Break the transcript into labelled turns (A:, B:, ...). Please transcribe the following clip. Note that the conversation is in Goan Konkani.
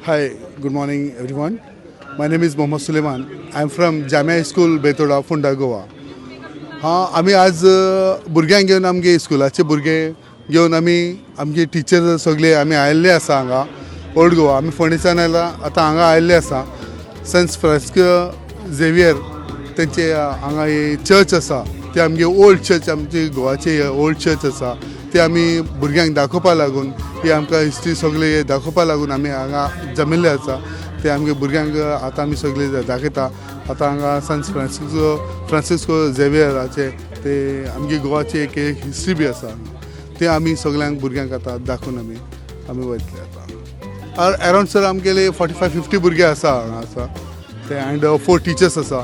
A: Hi, good morning everyone. My name is Mohammad Suleiman. I am from Jamia School, Betoda, Ponda, Goa. हां, आमी आज भुरग्यांक घेवन, आमगे स्कुलाचे भुरगे घेवन, आमी आमगे टिचर सगळे आमी आयिल्ले आसा हांगा ओल्ड गोवा. आमी फोंडेच्यान आयला, आतां हांगा आयिल्ले आसा. सेंट फ्रांसिस्को झेवियर तेंचे हांगा ही चर्च आसा. ती आमगे ओल्ड चर्च, आमची गोवाची ओल्ड चर्च आसा. ती आमी भुरग्यांक दाखोवपा लागून, ही आमकां हिस्ट्री सगळे दाखोवपा लागून आमी हांगा जमिल्ले आसा. ते आमगे भुरग्यांक आतां आमी सगळे दाखयता. आतां हांगा संत फ्रांसिस्को झेवियराचे ते आमगे गोवाची एक हिस्ट्री बी आसा. ते आमी सगळ्यांक भुरग्यांक आतां दाखोवन आमी वयतले. आतां अरावंड सर आमगेले 45-50 भुरगे आसा हांगा आसा ते अँड फोर टिचर्स आसा.